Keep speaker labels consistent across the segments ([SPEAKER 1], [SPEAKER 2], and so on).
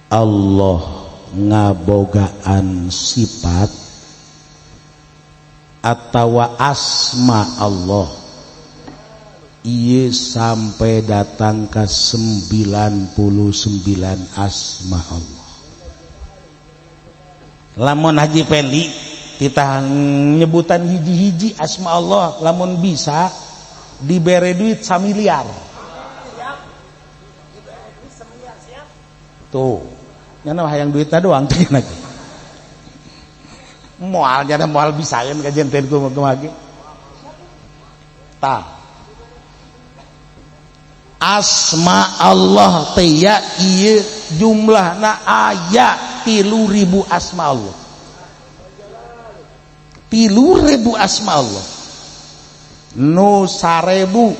[SPEAKER 1] Allah ngabogaan sifat atawa asma Allah ieu sampai datang ke 99 asma Allah. Lamun Haji Pendi kita nyebutan hiji-hiji asma Allah, lamun bisa dibere duit samiliar. Tuh, nyana hayang duitna doang teh lagi. Moal nyana moal bisaeun ka jenten kumaha ge. Tah. Asma Allah teh ya ieu jumlahna aya 3000 asma Allah. 3000 asma Allah. Nu 1000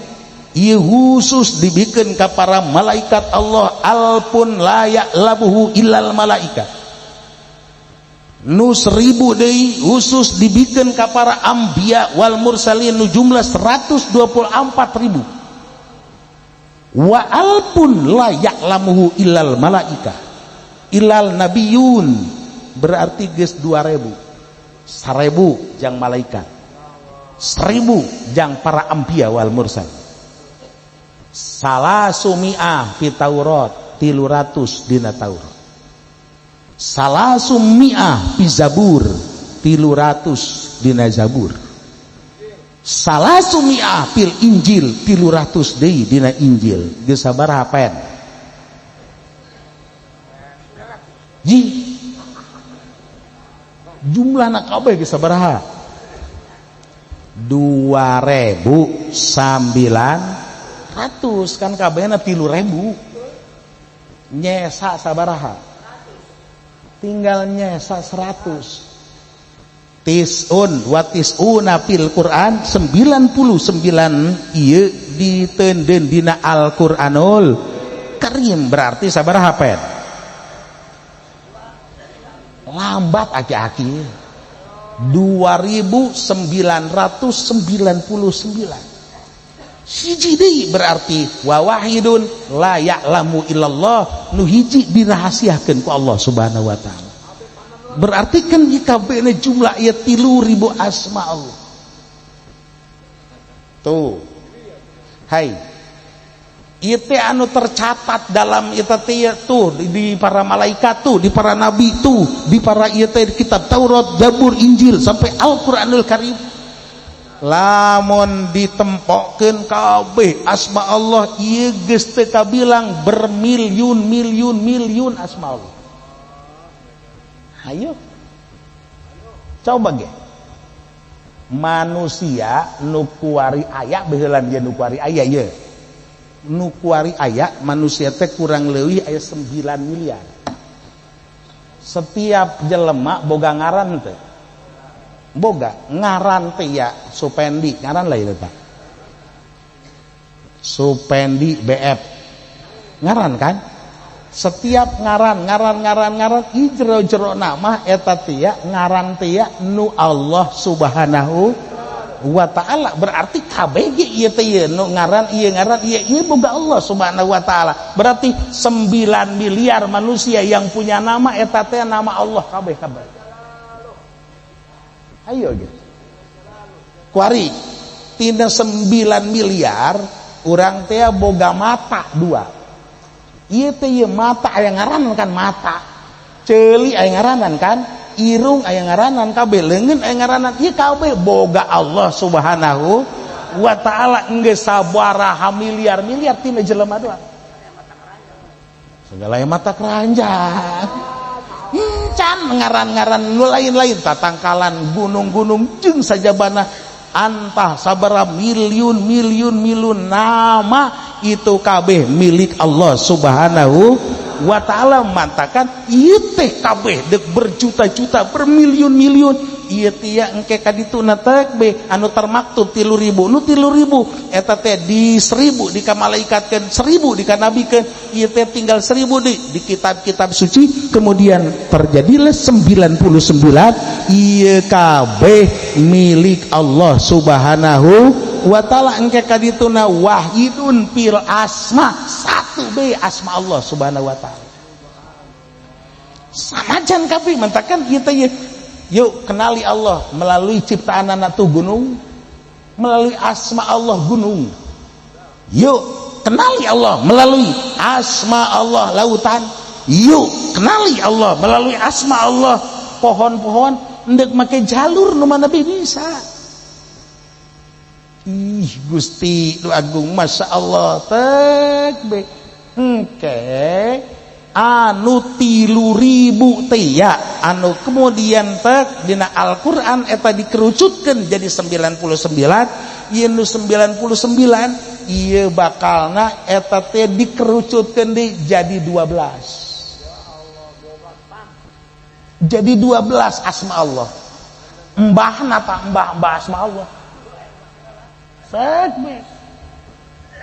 [SPEAKER 1] ieu khusus dibikeun ka para malaikat Allah, alpun la ya'lamuhu illal malaika. Nu 1000 deui khusus dibikeun ka para anbiya wal mursalin nu jumlah 124.000. Wa alpun la ya'lamuhu illal malaika illal nabiyun, berarti geus 2000. 1000 jang malaikat, 1000 jang para anbiya wal mursal. Salasumi'ah fi Taurat, 300 dina Taurat. Salasumi'ah fi Zabur, 300 dina Zabur. Salasumi'ah fil Injil, 300 deui dina Injil. Geus sabaraha pen? Ji jumlahna kabeh geus sabaraha? 2900 kan kabehna 3000. Nyesa sabaraha? Tinggal nyesa 100. Tis'un wa tis'una fil Quran, 99 ieu diteundeun dina Al-Qur'anul Karim, berarti sabaraha pen? Lambat aki-aki. 2999. Hiji deui berarti wa wahidun la ya'lamu illallah, nu hiji dirahasiakeun ku Allah Subhanahu wa taala. Berarti kan IKB jumlah ieu 3000 asma Allah. Tuh. Hai. Ieu teh anu tercatat dalam ieu teh tuh di para malaikat tuh, di para nabi tuh, di para ieu teh kitab Taurat, Zabur, Injil sampai Al-Qur'anul Karim. Lamun ditempokkeun kabeh asma Allah ieu geus teu kabilang bermiliun miliun miliun asma Allah. Ayo coba ge manusia nu kuari aya baheula ge nu kuari aya ye nu kuari aya manusia teh kurang leuwih aya 9 miliar. Setiap jelema boga ngaran teh, boga ngaran teh ya Supendi, ngaran lain eta Supendi BF ngaran kan. Setiap ngaran ngaran ngaran ngaran i jero-jero nama eta tia ngaran tia nu Allah Subhanahu wa taala, berarti KBG ieu teh ieu nu ngaran ieu ngaran ieu ieu boga Allah Subhanahu wa taala. Berarti 9 miliar manusia yang punya nama eta teh nama Allah kabeh kabeh. Ayo ge. Kuari tina 9 miliar urang teh boga mata 2. Ieu teh ieu mata aya ngaranan kan mata. Ceuli aya ngaranan kan, irung aya ngaranan kabeh, leungeun aya ngaranan. Ieu kabeh boga Allah Subhanahu wa taala. Geus sabaraha miliar-miliar tina jelema doang. Segala mata keranjang. Can ngaran-ngaran nu lain-lain tatangkalan gunung-gunung jeung sajabana antah sabara miliun miliun miliun nama itu kabeh milik Allah Subhanahu wa taala. Mantakan ieu teh kabeh deuk berjuta-juta bermiliun-miliun ieu teh engke ka dituna teh be anu termaktub 3000 nu 3000 eta teh di 1000 dikamalikatkeun, 1000 dikanabikeun, ieu teh tinggal 1000 di kitab-kitab suci. Kemudian terjadilah 99 ieu kabeh milik Allah Subhanahu wa taala. Engke ka dituna wahidun fil asma, 1 be asma Allah Subhanahu wa taala. Sanajan kabeh mentakan ieu teh yuk kenali Allah melalui ciptaan anak tuh gunung, melalui asma Allah gunung. Yuk kenali Allah melalui asma Allah lautan. Yuk kenali Allah melalui asma Allah pohon-pohon. Ndek make jalur nu mana bisa. Ih Gusti nu agung, Masya Allah tek be. Engke anu 3000 teh ya, anu kemudian tek dina Al-Qur'an eta dikerucutkeun jadi 99, ieu nu 99 ieu bakalna eta teh dikerucutkeun deui jadi 12. Jadi 12 asma Allah. Mbahna ta mbah-mbah asma Allah. Sek be.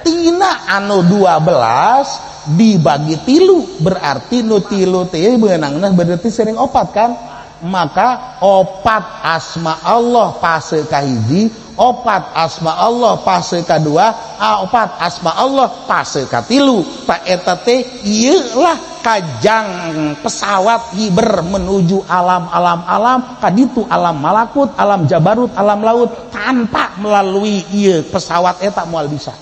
[SPEAKER 1] Tina anu 12 dibagi 3 berarti nu 3 teh beunangna berarti sering 4 kan? Maka 4 asma Allah fase kahiji, 4 asma Allah fase kadua, 4 asma Allah fase katilu. Ta eta teh ieu lah kajang pesawat hiber menuju alam-alam-alam kaditu alam malakut, alam jabarut, alam laut tanpa melalui ieu pesawat eta moal bisa.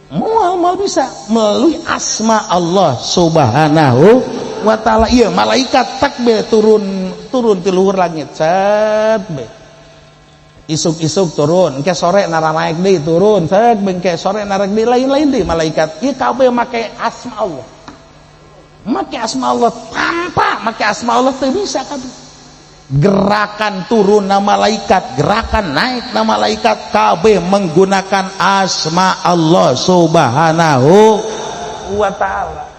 [SPEAKER 1] Moal bisa melalui asma Allah Subhanahu wa taala. Ieu malaikat takbir turun ti luhur langit set be. Isuk-isuk turun, engke sore naranaek deui turun, set engke sore narek deui, lain-lain deui malaikat. Ieu kabeh make asma Allah. Make asma Allah, tanpa make asma Allah teu bisa kabeh. Gerakan turun na malaikat, gerakan naik na malaikat kabeh menggunakan asma Allah Subhanahu wa taala.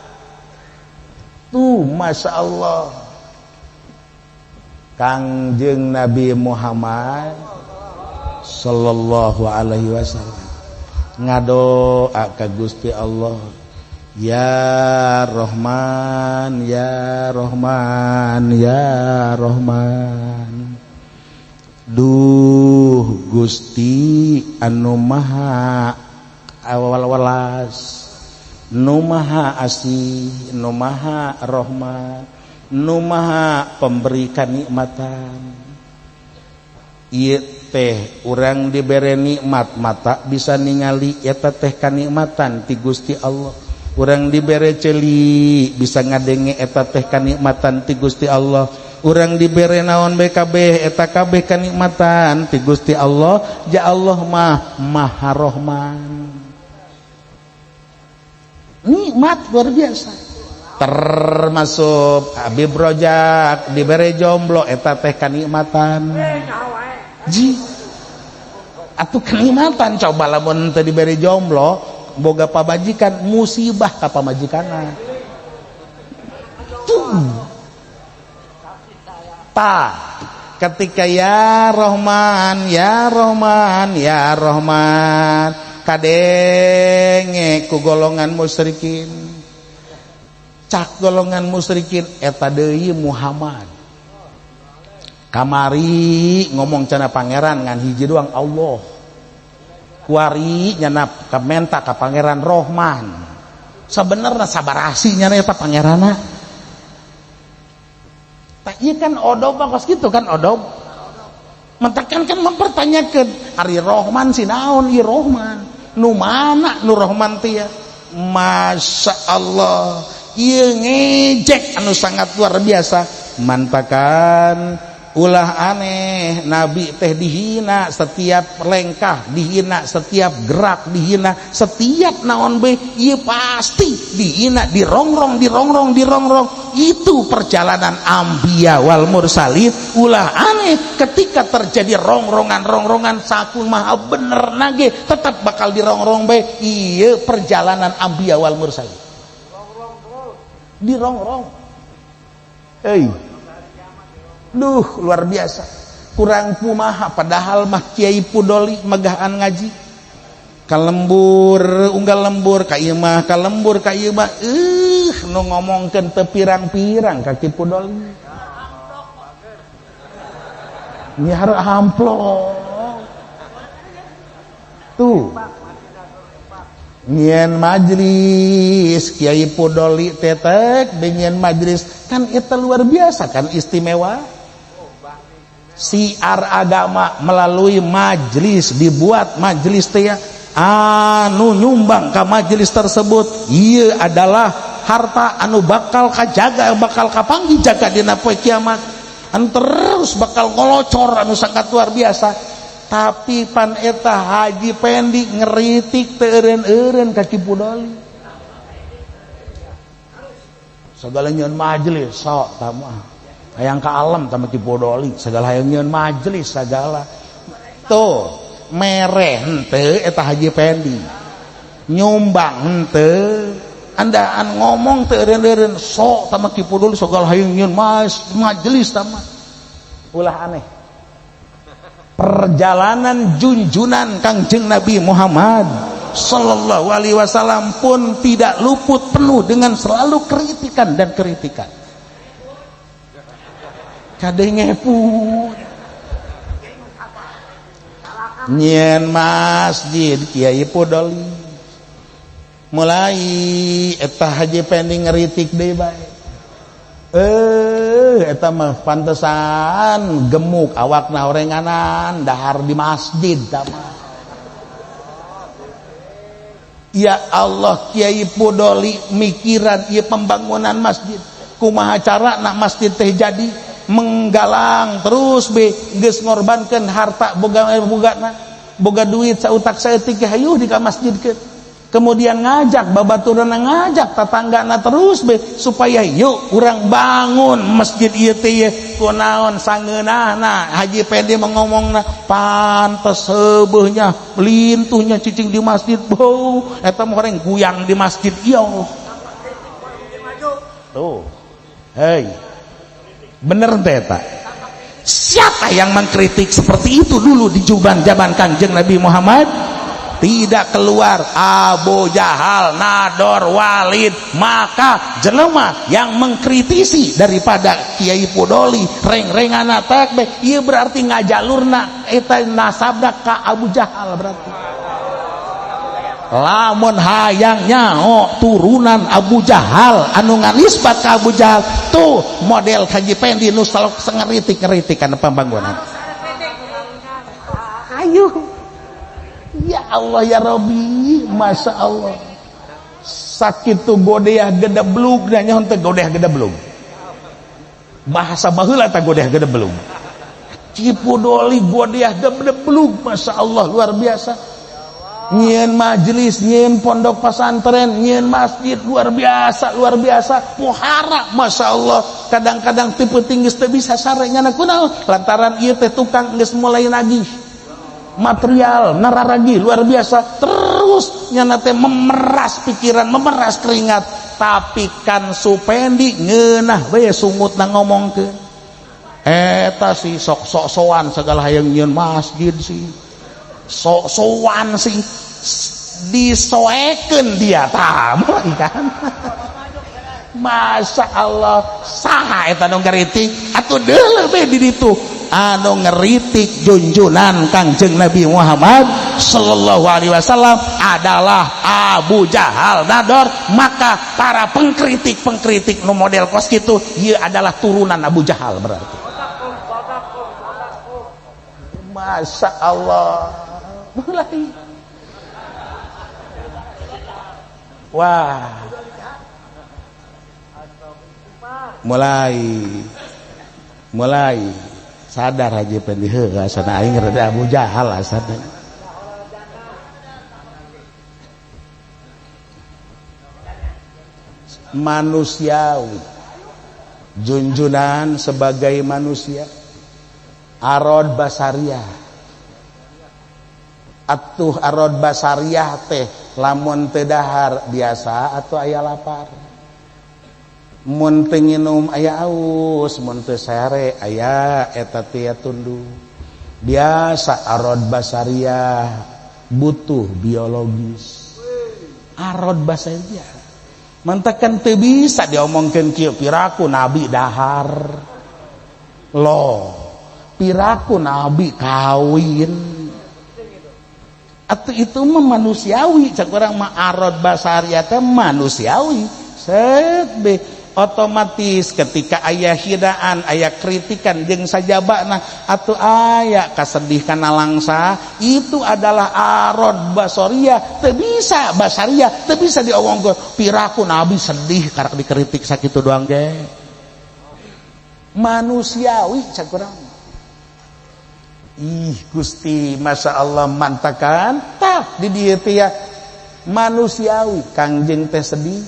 [SPEAKER 1] Tuh Masya Allah. Kangjeng Nabi Muhammad sallallahu alaihi wasallam ngadoa ka Gusti Allah, ya Rahman, ya Rahman, ya Rahman. Duh Gusti anu maha awal-welas, nu maha asih, nu maha Rahman, nu maha pemberi kanikmatan. Ieu teh urang dibere nikmat mata bisa ningali eta teh kanikmatan ti Gusti Allah. Urang dibere ceuli bisa ngadenge eta teh kanikmatan ti Gusti Allah. Urang dibere naon bae kabeh eta kabeh kanikmatan ti Gusti Allah. Ja Allah mah Maha Rahman. Nikmat luar biasa. Termasuk Habib Rojak dibere jomblo eta teh kanikmatan. Ji atuh kenikmatan, coba lamun teu dibere jomblo boga pabajikan musibah ka pamajikanna. Tuh. Ta ketika ya Rahman, ya Rahman, ya Rahman kadenge ku golongan musyrikin. Cak golongan musyrikin eta deui Muhammad. Kamari ngomong cenah pangeran ngan hiji doang Allah. Kuari nyana kamenta ka pangeran Rohman. Sebenarnya sabarasi nyana eta pangeranna. Tak ieu kan odob kos kitu kan odob. Mentakan kan mempertanyakan ari Rohman si naon ieu Rohman? Nu mana nu Rohman teh ya? Masya Allah, ieu ngejek anu sangat luar biasa. Mantakan ulah aneh, Nabi teh dihina setiap lengkah, dihina setiap gerak, dihina setiap naon be, ieu pasti dihina, dirongrong, dirongrong, dirongrong. Itu perjalanan anbiya wal mursalin. Ulah aneh ketika terjadi rongrongan-rongrongan sakumaha bener nage tetap bakal dirongrong be. Ieu perjalanan anbiya wal mursalin. Dirongrong. Hei. Duh luar biasa. Kurang kumaha padahal mah Kiai Pudoli megahan ngaji. Kalembur unggal lembur ka ieu mah, kalembur ka ieu mah, nu ngomongkeun teu pirang-pirang ka Ki Pudoli. Nyiar amplop. Tuh. Nyieun majlis Kiai Pudoli tetek dengan majlis kan itu luar biasa kan istimewa. Siar agama melalui majlis, dibuat majlis teh anu nyumbang ka majelis tersebut ieu adalah harta anu bakal kajaga, bakal kapanggih jaga dina poe kiamat, anu terus bakal ngolocor anu sangat luar biasa. Tapi pan eta Haji Pendi ngeritik teu eureun-eureun ka Ki Pudoli. Segala nyieun majelis sok tah mah hayang ka alam tah Ki Pudoli, segala hayang nyieun majelis segala. Tuh mere henteu eta Haji Pendi, nyumbang henteu, andaan ngomong teu eureun-eureun sok tah Ki Pudoli segala hayang nyieun majelis tah mah. Ulah aneh. Perjalanan junjunan Kangjeng Nabi Muhammad sallallahu alaihi wasallam pun tidak luput penuh dengan selalu kritikan dan kritikan. Kade ngeput. Nyieun masjid Kiai Pudoli. Mulai eta Haji Pendi ngeritik deui bae. Eta mah pantesan gemuk awakna orenganan dahar di masjid tah mah. Ya Allah, Kiai Pudoli mikiran ieu pembangunan masjid. Kumaha cara nak masjid teh jadi menggalang terus be geus ngorbankeun harta boga bogana boga duit sautak saeutik hayuh di ka masjidkeun. Kemudian ngajak babaturana, ngajak tatanggana terus be supaya yuk urang bangun masjid ieu teh ieu. Kunaon sangeunahna Haji Pendi mengomongna pantes heubeehnya lintuhnya cicing di masjid bau eta mah orang guyang di masjid ieu. Tuh. Hei. Bener teh eta. Siapa yang mengkritik seperti itu dulu di juban zaman Kangjeng Nabi Muhammad? Tidak keluar Abu Jahal, Nador, Walid. Maka jelema yang mengkritisi daripada Kiai Pudoli reng-rengana tek ieu berarti ngajalurna eta nasabna ka Abu Jahal berarti. Lamun hayang nyaho turunan Abu Jahal anu nganisbat ka Abu Jahal tuh model Haji Pendi nu salok ngeritik-ngeritik kana pembangunan. Ayo. Ya Allah ya Rabbi, Masya Allah. Sakit tuh godeah gedeblug, nanya henteu godeah gedeblug. Bahasa baheula ta godeah gedeblug. Ki Pudoli godeah gedeblug, Masya Allah luar biasa. Nyieun majelis, nyieun pondok pesantren, nyieun masjid luar biasa, luar biasa. Muhara, Masya Allah. Kadang-kadang tipe tinggi teu bisa sare nyana kunaon lantaran ieu teh tukang geus mulai nagih material nararagi luar biasa terus nyana teh memeras pikiran, memeras keringat. Tapi kan Supendi ngeunah we sungutna ngomongkeun eta sih sok-sok soan segala hayang nyieun masjid sih sok-soan sih disoekeun dia tah mulai kan. Masya Allah, saha eta nu ngeritik atuh deuleu be di ditu anu ngeritik junjunan Kangjeng Nabi Muhammad sallallahu alaihi wasallam adalah Abu Jahal Nador. Maka para pengkritik-pengkritik nu model kos kitu ieu adalah turunan Abu Jahal berarti. Masya Allah. Mulai. Wah. Mulai sadar Haji Pendi heuh asana aing rada Abu Jahal asana. Manusiawi, junjunan sebagai manusia, arod basariah. Atuh arod basariah teh lamun teu dahar biasa atau aya lapar. Mun teu nginum aya aus, mun teu sare aya eta teh tunduh. Biasa arod basariah butuh biologis. Arod basariah. Mantakan teu bisa diomongkeun kieu piraku nabi dahar. Loh, piraku nabi kawin. Atuh itu mah manusiawi, cek urang mah arad basaria teh manusiawi. Set be otomatis ketika aya hinaan, aya kritikan jeung sajabana atuh aya kasedih kana langsa, itu adalah arad basaria, teu bisa basaria, teu bisa diomongkeun piraku nabi sedih karak dikritik sakitu doang ge. Manusiawi cek urang. Ih Gusti, Masya Allah mantakan tah di dieu teh ya manusiawi Kangjeng teh sedih.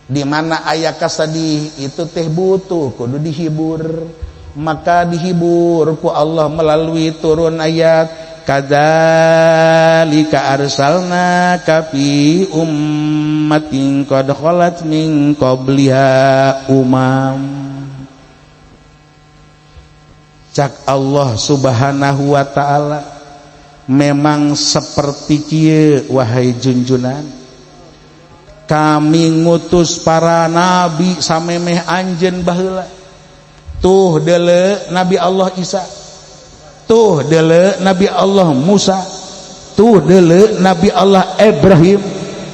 [SPEAKER 1] Di mana aya kasedih itu teh butuh kudu dihibur. Maka dihibur ku Allah melalui turun ayat kadzalika arsalnaka fi ummatin qad khalat min qabliha umam. Cak Allah Subhanahu wa ta'ala, memang seperti kieu wahai junjunan, kami ngutus para nabi samemeh anjeun baheula. Tuh deuleu Nabi Allah Isa, tuh deuleu Nabi Allah Musa, tuh deuleu Nabi Allah Ibrahim,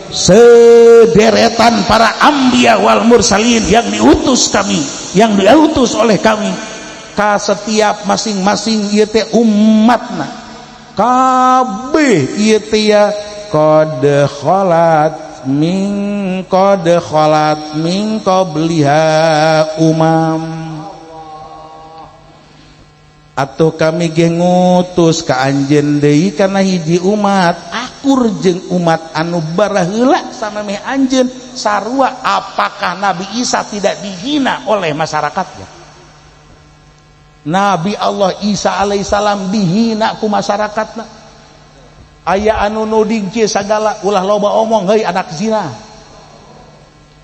[SPEAKER 1] sederetan para anbiya wal mursalin yang diutus kami, yang diutus oleh kami ka setiap masing-masing ieu teh umatna kabeh ieu teh ya qad khalat min qabliha umam. Atuh kami ge ngutus ka anjeun deui kana hiji umat akur jeung umat anu baraheula samemeh anjeun sarua. Apakah Nabi Isa tidak dihina oleh masyarakatnya? Nabi Allah Isa alaihissalam dihina ku masyarakatna. Aya anu nuding kieu sagala, ulah loba omong, heuy anak zina.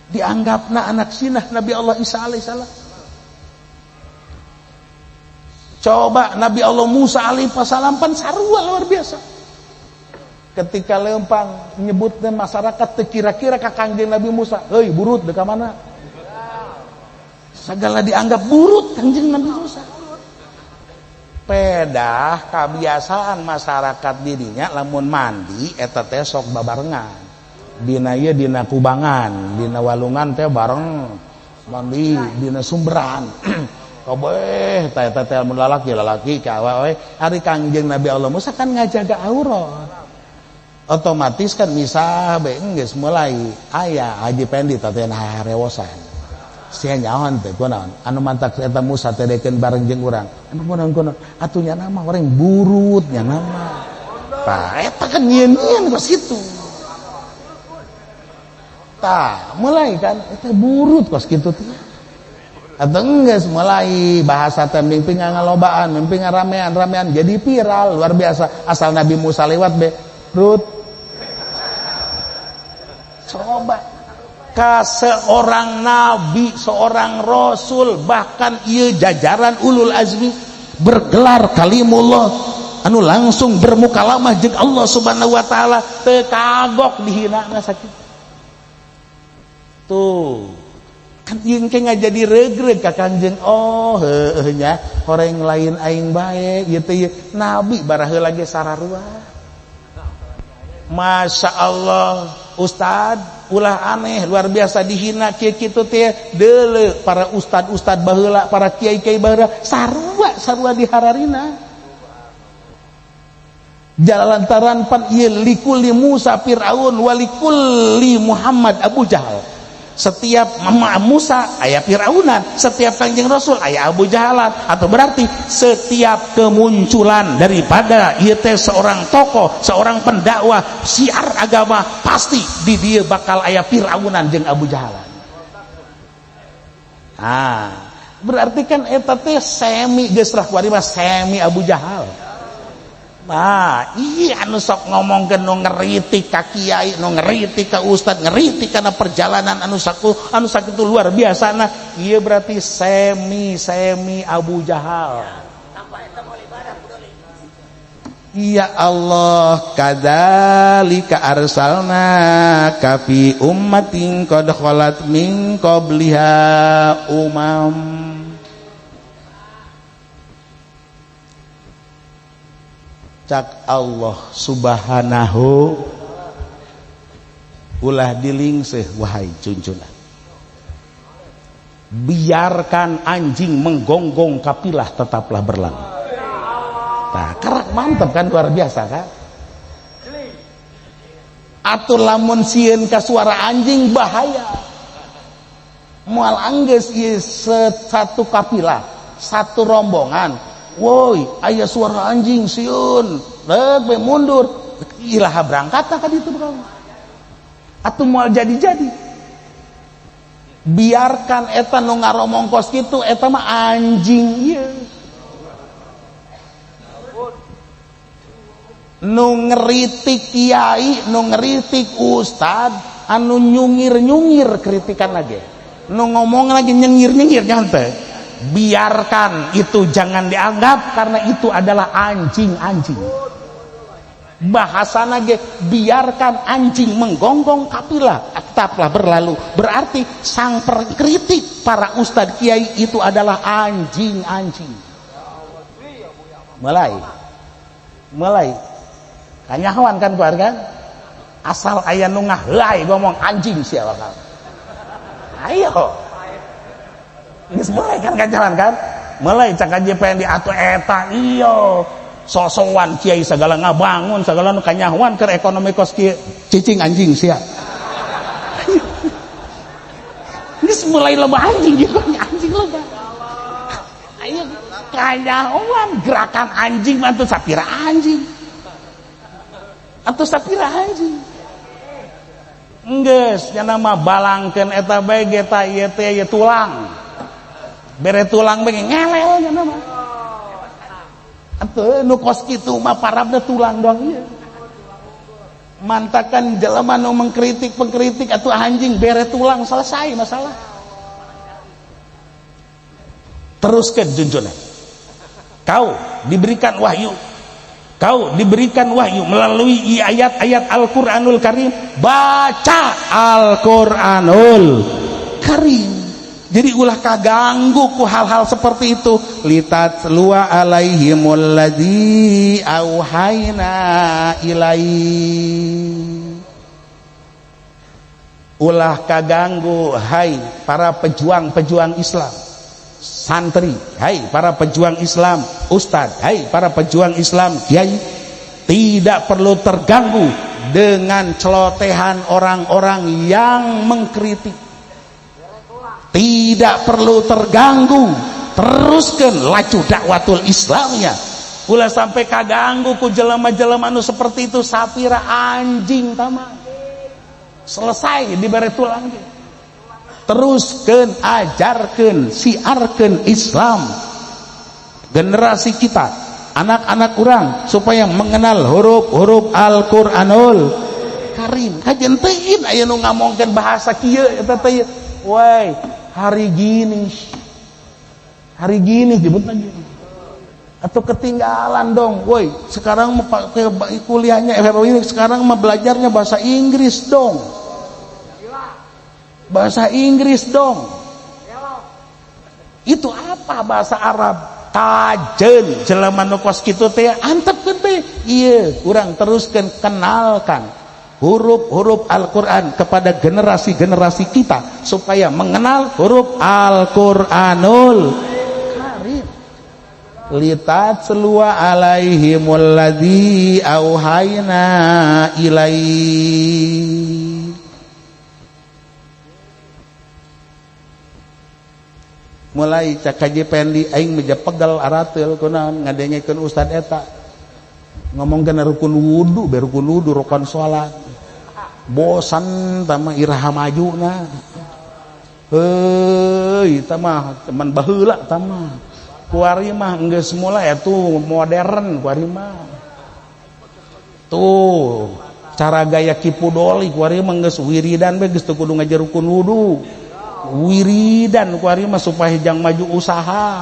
[SPEAKER 1] Dianggapna anak zina Nabi Allah Isa alaihissalam. Coba Nabi Allah Musa alaihissalam pan sarua luar biasa. Ketika lempang nyebutna masyarakat teu kira-kira ka Kangjeng Nabi Musa, heuy burut deuk ka mana? Segala dianggap burut Kangjeng Nabi Musa. Pedah kebiasaan masyarakat dirinya lamun mandi eta teh sok babarengan. Dina ieu dina kubangan, dina walungan teh bareng mandi, dina sumberan. Kabeh teh eta teh lamun lalaki-lalaki ka awewe, ari Kangjeng Nabi Allah Musa kan ngajaga aurat. Otomatis kan misah bae geus mulai aya Haji Pendi teh harewosan. Sia nyaon teh kunaon anu mantak eta Musa teh dekeun bareng jeung urang. Anu kunaon kunaon atuh nya nama orang burut nya nama. Tah eta kan nyieun-nyieun kos kitu. Tah mulai kan eta burut kos kitu teh. Atau geus mulai bahasa teh mimpi ngalobaan, mimpi ngaramean-ramean jadi viral luar biasa. Asal Nabi Musa lewat be rut. Coba ka seorang nabi, seorang rasul, bahkan ieu jajaran ulul azmi bergelar kalimullah anu langsung bermukalamah jeung Allah Subhanahu wa taala teu kagok dihina sakitu. Tuh kan ieu engke ngajadi regreg ka Kangjeng. Oh heueuh nya horeng lain aing bae ieu teh nabi baraheula ge sararua. Masya Allah ustad ulah aneh luar biasa dihina kieu kitu teh deuleu para ustad-ustad baheula, para kiai-kiai baheula sarua sarua dihararina. Jalantaran pan ieu likulli Musa Firaun walikulli Muhammad Abu Jahal. Setiap Mama Musa aya Firaunan, setiap Kangjeng Rasul aya Abu Jahalan. Atau berarti setiap kemunculan daripada ieu teh seorang tokoh, seorang pendakwah syiar agama, pasti di dia bakal aya Firaunan jeung Abu Jahalan. Ah, berarti kan eta teh semi geus lah kuari mah semi Abu Jahal. Nah, iya anu sok ngomongkeun nu ngeritik ka kiai, nu ngeritik ka ustad, ngeritik kana perjalanan anu saku, anu sakitu luar biasa. Nah, ieu berarti semi semi Abu Jahal. Ya Allah, kadzalika arsalna ka fi ummatin qad khalat min qabliha umam. Cak Allah subhanahu ulah dilingseh wahai cuncuna. Biarkan anjing menggonggong, kapilah tetaplah berlalu. Nah, kerak mantep kan, luar biasa kan? Atur lamun sieun ka suara anjing bahaya. Moal anggeus ieu satu kapilah, satu rombongan. Woi, aya suara anjing sieun, rek we mundur. Ilaha berangkat ka ditu bakal. Atuh moal jadi-jadi. Biarkan eta nu ngaromong kos kitu, eta mah anjing ieu. Nu ngeritik kiai, nu ngeritik ustad, anu nyungir-nyungir kritikan lagi. Nu ngomong lagi nyengir-nyengir nyantai. Biarkan itu, jangan dianggap karena itu adalah anjing-anjing. Bahasa lagi, biarkan anjing menggonggong, kapilah tetaplah berlalu. Berarti sang pengkritik para ustad kiai itu adalah anjing-anjing. Mulai kanyahoan kan keluarga, asal aya nu ngaheulai ngomong anjing sia bakal. Ayo. Geus mulai kan kanyahoan kan? Mulai cak aja pengen diatur eta iyo. Sosowan kiai segala ngabangun segala nu kanyahoan keur ekonomi kos kieu cicing anjing sia. Geus mulai loba anjing gitu, anjing loba. Ayo kanyahoan gerakan anjing mah tuh sapira anjing. Atau sapira anjing. Enggeus nya mah balangkeun eta bae ge ta ieu teh ieu tulang. Bere tulang bae ngelel nya mah. Atuh nu kos kitu mah parabna tulang doang ieu. Mantakan jelema nu mengkritik pengkritik atuh anjing bere tulang selesai masalah. Teruskeun junjungan. Kau diberikan wahyu. Kau diberikan wahyu melalui ayat-ayat Al-Qur'anul Karim. Baca Al-Qur'anul Karim. Jadi ulah kaganggu ku hal-hal seperti itu. Litatluwa alaihimul ladzi auhayna ilaih. Ulah kaganggu hai para pejuang-pejuang Islam, santri, hai para pejuang Islam, ustad, hai para pejuang Islam, kiai, tidak perlu terganggu dengan celotehan orang-orang yang mengkritik. Tidak perlu terganggu, teruskan laju dakwatul Islamnya. Ulah sampai kaganggu ku jelema-jelema nu seperti itu, sapira anjing tama. Selesai diberi tulang. Teruskan, ajarkan, siarkan Islam generasi kita, anak-anak kurang supaya mengenal huruf-huruf Al-Qur'anul Karim. Kajen teuing aya nu ngomongkeun bahasa kieu eta teh. Woi, hari gini jebut lagi. Atau ketinggalan dong. Woi, sekarang mau pakai kuliahnya FFI, sekarang mau belajarnya bahasa Inggris dong. Bahasa Inggris dong. Itu apa bahasa Arab? Kajen jelema nu kos kitu teh antepkeun teh. Ieu urang teruskeun, kenalkan huruf-huruf Al-Qur'an kepada generasi-generasi kita supaya mengenal huruf Al-Qur'anul Karim. Litatluwa alaihimul ladzi auhayna ilaih. Mulai cak kaji pendi aing meja pegal arateul kunaon ngadengekeun ustad eta ngomongkeun rukun wudu, be rukun wudu, rukun salat. Bosan tama iraha majuna. Heuy, tama teman baheula tama. Kuari mah geus mulai atuh modern kuari mah. Tuh, cara gaya Kipudoli kuari mah geus wiridan bae geus teu kudu ngajar rukun wudu. Wiridan kuari mah supaya jang maju usaha.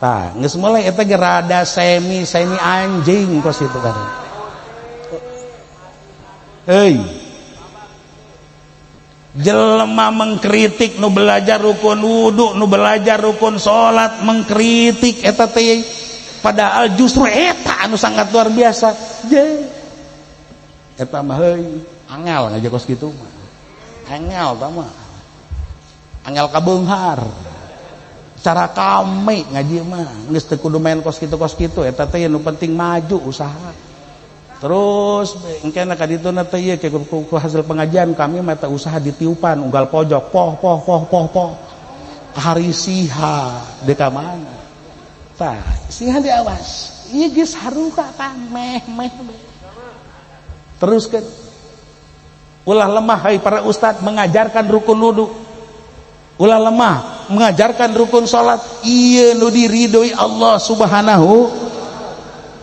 [SPEAKER 1] Tah, geus mulai eta ge rada semi anjing kos itu kan. Hei. Jelema mengkritik nu belajar rukun wudu, nu belajar rukun salat, mengkritik eta teh Padahal justru eta anu sangat luar biasa. Je eta mah heuy angel ngaji kos kitu mah. Angel ta mah. Angel kabeunghar. Cara kame ngaji mah geus teu kudu main kos kitu eta teh nu penting maju usaha. Terus engkena ka ditu na teh ieu ku hasil pengajian kami mah teh usaha ditiupan unggal pojok poh poh poh poh poh. Hari siha deuk ka mana? Tah, siha diawas. Ieu geus haruka tah meh meh. Teruskeun. Ulah lemah hai para ustad mengajarkan rukun wudu. Ulah lemah mengajarkan rukun salat. Ieu nu diridhoi Allah Subhanahu.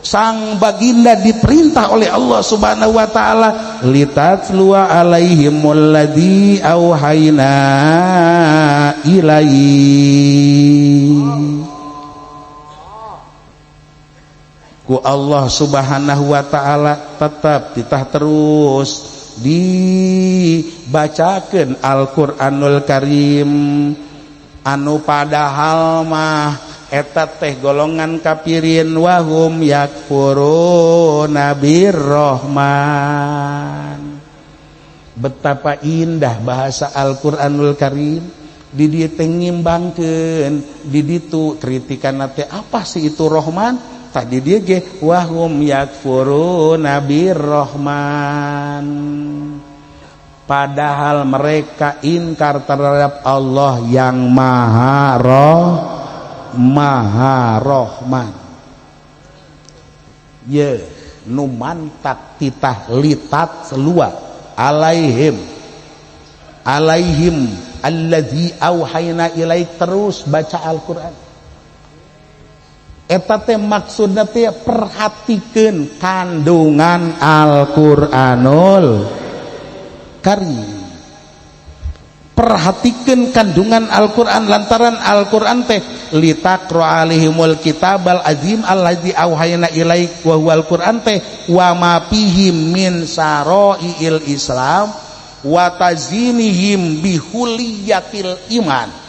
[SPEAKER 1] Sang baginda diperintah oleh Allah Subhanahu wa taala litatluwa alaihimul ladzi auhayna ilaih. Ku Allah Subhanahu wa taala tetap titah terus dibacakeun Al-Qur'anul Karim anu padahal mah eta teh golongan kafirin wahum yakfuruna birrahman. Betapa indah bahasa Al-Qur'anul Karim di dieu teh ngimbangkeun di ditu kritikan teh apa sih itu Rahman? Tadi dia ge wahum yakfuruna birrahman. Padahal mereka ingkar terhadap Allah yang Maha Maha Rahman. Ye nu mantak titah litat selua alaihim alaihim allazi auhayna ilaik terus baca Al-Qur'an. Eta teh maksudna teh perhatikeun kandungan Al-Qur'anul Karim. Perhatikan kandungan Al-Qur'an lantaran Al-Qur'an teh litaqra alaihimul kitabal azim allazi auhayna ilaik wa huwal Qur'an teh wa ma fihi min sara'il Islam wa tazinihim bihuliyatil iman.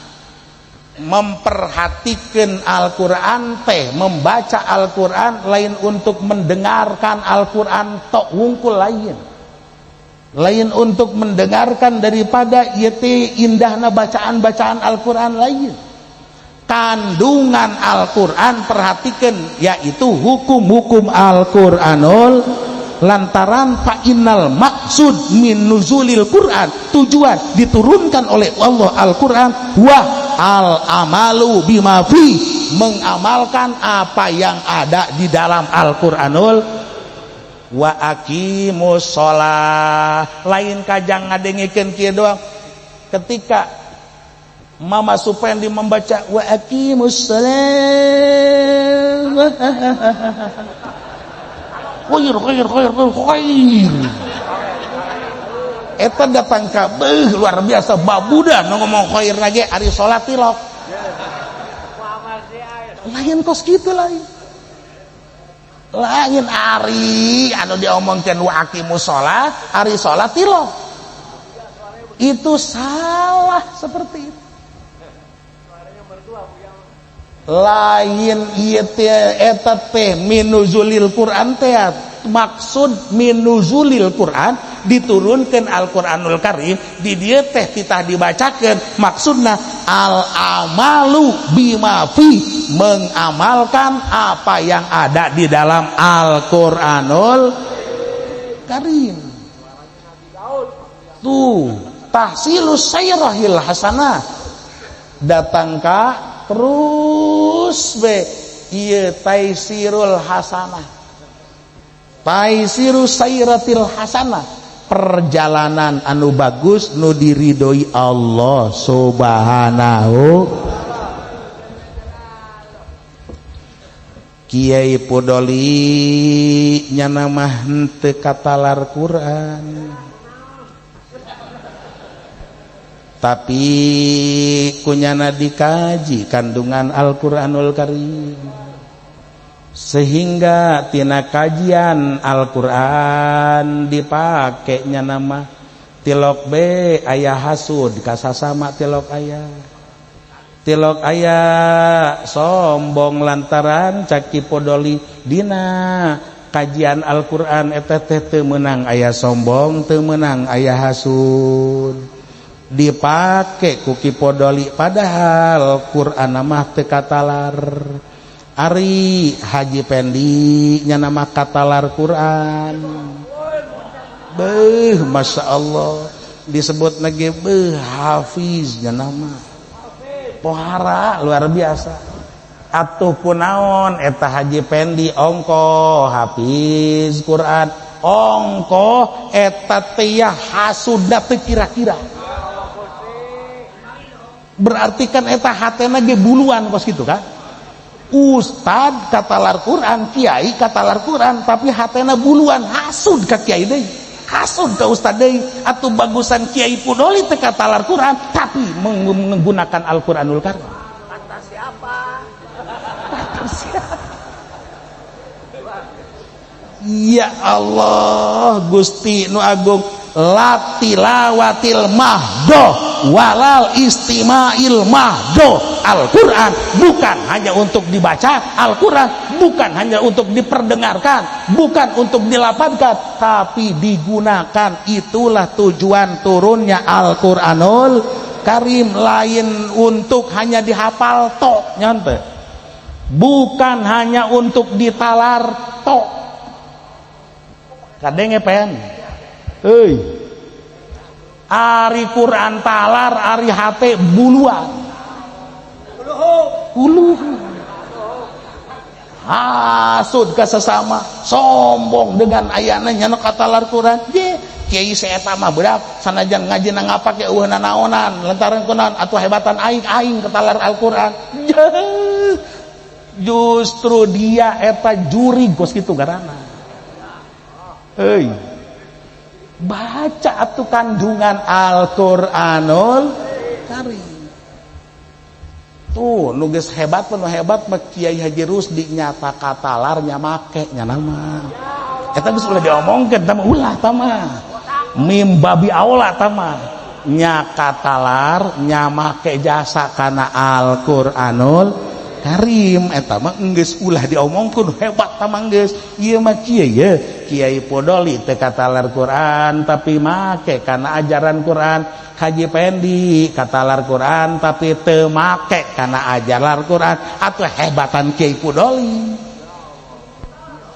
[SPEAKER 1] Memperhatikan Al-Qur'an teh, membaca Al-Qur'an lain untuk mendengarkan Al-Qur'an tok wungkul lain. Lain untuk mendengarkan daripada ieu teh indahna bacaan-bacaan Al-Qur'an lain. Kandungan Al-Qur'an perhatikan yaitu hukum-hukum Al-Qur'anul lantaran fa innal maksud min nuzulil Qur'an, tujuan diturunkan oleh Allah Al-Qur'an wa al amalu bima fi, mengamalkan apa yang ada di dalam Al-Qur'anul. Wa aqimus shalah lain kajang ngadengikeun kieu doang. Ketika Mama Supendi membaca wa aqimus shalah khair khair khair khair, eta datang ka beuh luar biasa babuda nu ngomong khair lagi ari salat tilok lain kos kitu lain lain ari anu diomongkeun wa aqimus shalah ari salat tilok itu salah seperti itu. Lain ieu teh eta teh minuzulil Quran teh maksud minuzulil Quran diturunkan Al-Qur'anul Karim di dieu teh titah dibacakeun maksudna al amalu bima fi, mengamalkan apa yang ada di dalam Al-Qur'anul Karim. Tuh tahsilus sayrahil hasanah datang ka terus be ieu taisirul hasanah, taisiru sairatil hasanah, perjalanan anu bagus nu diridhoi Allah Subhanahu. Kiai Podoli nyana mah henteu katalar Quran, tapi kunyana dikaji kandungan Al-Qur'anul Karim sehingga tina kajian Al-Qur'an dipakainya nama tilok be ayah hasud kasasama tilok ayah, Tilok aya sombong lantaran cak Ki Podoli dina kajian Al-Qur'an eta teh teu meunang aya sombong, teu meunang aya hasud. Dipake ku Ki Podoli padahal Qur'an mah teu katalar. Ari Haji Pendi nya nama katalar Quran. Beuh, Masya Allah disebut lagi beuh hafiz nya nama. Pohara luar biasa. Atuh kunaon eta Haji Pendi ongko hafiz Quran, ongko eta teh hasudna teu kira-kira. Berarti kan eta hatena ge buluan kos kitu kan? Ustad katalar Quran, kiai katalar Quran, tapi hatena buluan hasud ka kiai deui, hasud ka ustad deui. Atuh bagusan Kiai Pudoli teh katalar Quran, tapi menggunakan Al-Qur'anul Karim.
[SPEAKER 2] Kata siapa?
[SPEAKER 1] Kata siapa? Ya Allah, Gusti nu agung, la tilawatil mahdoh walal istima'il mahdoh. Al-Quran bukan hanya untuk dibaca, Al-Quran bukan hanya untuk diperdengarkan, bukan untuk dilapatkan, tapi digunakan. Itulah tujuan turunnya Al-Quranul Karim, lain untuk hanya dihafal tok nyante, bukan hanya untuk ditalar tok. Kadenge pen. Hei, ari Quran talar, ari hate buluan. Uluh. Hasud ka sesama, sombong dengan ayana nya nu katalar Quran. Ye, kiai saeta mah budak sanajan ngaji na ngapake eueuh nanaonan, lantaran kunaon atuh hebatan aing, aing katalar Al-Qur'an. Justru dia eta jurig kos kitu garana. Hei, baca atuh kandungan Al-Qur'anul Karim. Tuh nu geus hebat mah, nu hebat mah Kiai Haji Rusdi nyata katalar nya make nya nama. Eta geus ulah diomongkeun tah mah, ulah tah mah. Mim babi aula tah mah. Nya katalar nya make jasa kana Al-Qur'anul Karim eta mah geus ulah diomongkeun, hebat tah mah geus. Ieu mah kieu ye Kiai Podoli teu katalar Quran tapi make kana ajaran Quran. Haji Pendi katalar Quran tapi teu make kana ajaran Quran. Atuh hebatan Kiai Podoli.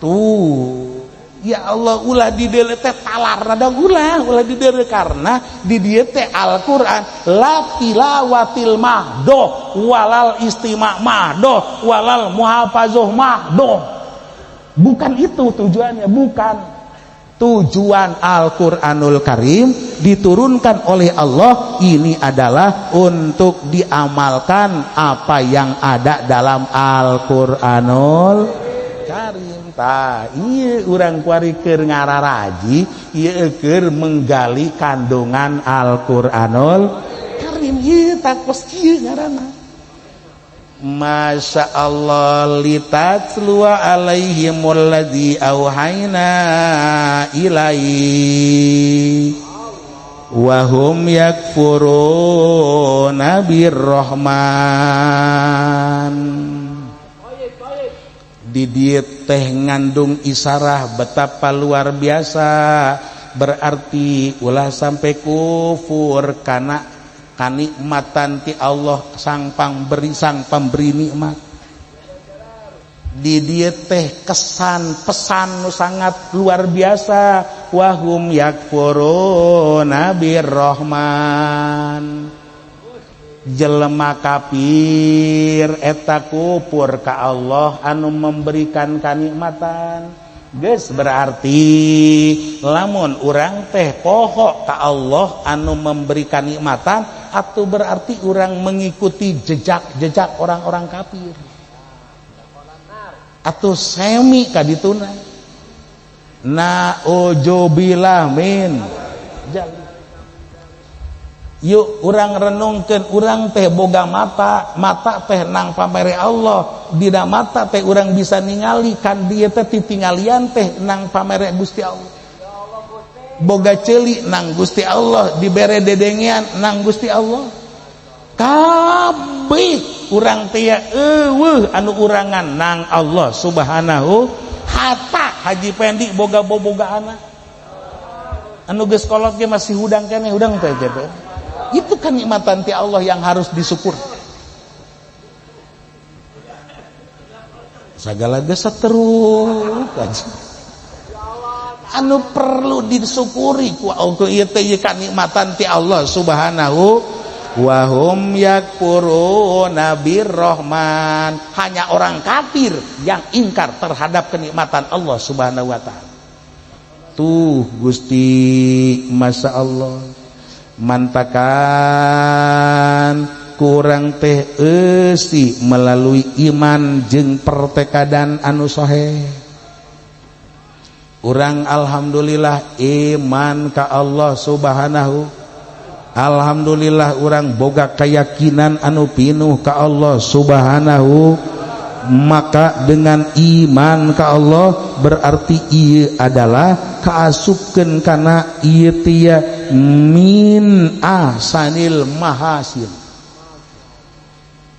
[SPEAKER 1] Tuh ya Allah, ulah di dieu teh talar rada ulah, ulah di dieu karena di dieu teh Al-Qur'an la tilawatil mahdoh walal istima' mahdoh walal muhafazoh mahdoh. Bukan itu tujuannya, bukan. Tujuan Al-Qur'anul Karim diturunkan oleh Allah ini adalah untuk diamalkan apa yang ada dalam Al-Qur'anul Karim. Tah, ieu urang kuari keur ngararaji, ieu keur menggali kandungan Al-Qur'anul Karim. Ieu takos kieu ngaranna. Masya Allah litatluwa alaihimul ladzi auhayna ilaih wa hum yakfuruna birrahman. Di dieu teh ngandung isarah betapa luar biasa, berarti ulah sampai kufur kana kanikmatan ti Allah sang pamberi, sang pemberi nikmat. Di dieu teh kesan pesan nu sangat luar biasa, wahum yakfuruna birrahman. Jelema kafir eta kufur ka Allah anu memberikan kanikmatan. Geus berarti lamun urang teh poho ka Allah anu memberikan nikmatan, atau berarti urang mengikuti jejak-jejak orang-orang kafir. Atau semi kadituna. Na'udzubillah min. Yuk urang renungkeun, urang teh boga mata, mata teh nang pamere Allah. Dina mata teh urang bisa ningali kan dieu teh titinggalian teh nang pamere Gusti Allah. Boga ceuli nang Gusti Allah, dibere dedengean nang Gusti Allah. Kabeh urang teh eueuh anu urangan nang Allah Subhanahu hatta Haji Pendi boga boboga anak anu geus kolot ge masih hudang keneh hudang teh teh. Itu kenikmatan ti Allah yang harus disyukur. Sagala geus terus anu perlu disyukuri ku ieu teh ieu kanikmatan ti Allah Subhanahu wa hum yakfuruna birrahman. Hanya orang kafir yang ingkar terhadap kenikmatan Allah Subhanahu wa taala. Tuh Gusti Masya Allah mantakan kurang teh eusi melalui iman jeung pertekadan anu soheh. Urang alhamdulillah iman ka Allah Subhanahu. Alhamdulillah urang boga keyakinan anu pinuh ka Allah Subhanahu. Maka dengan iman ka Allah berarti ieu adalah kaasupkeun kana ieu teh min ahsanil mahasin.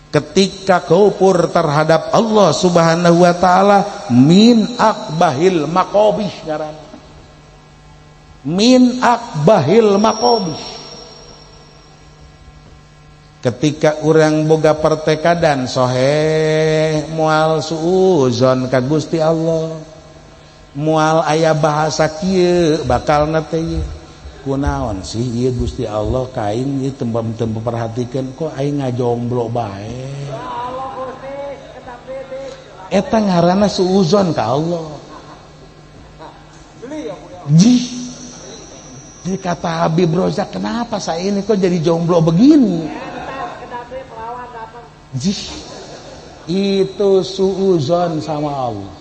[SPEAKER 1] Ketika kufur terhadap Allah Subhanahu wa taala min akbahil maqabih ngaranna. Min akbahil maqabih. Ketika urang boga pertekadan soheh moal suuzon ka Gusti Allah, moal aya bahasa kieu bakalna teh kunaon sih ieu Gusti Allah ka aing ieu teu perhatikeun kok aing ngajomblo bae. Eta ngaranna suuzon ka Allah. Jih. Jadi kata Habib Rozak, kenapa saya ini kok jadi jomblo begini? Jih, itu suuzon sama Allah.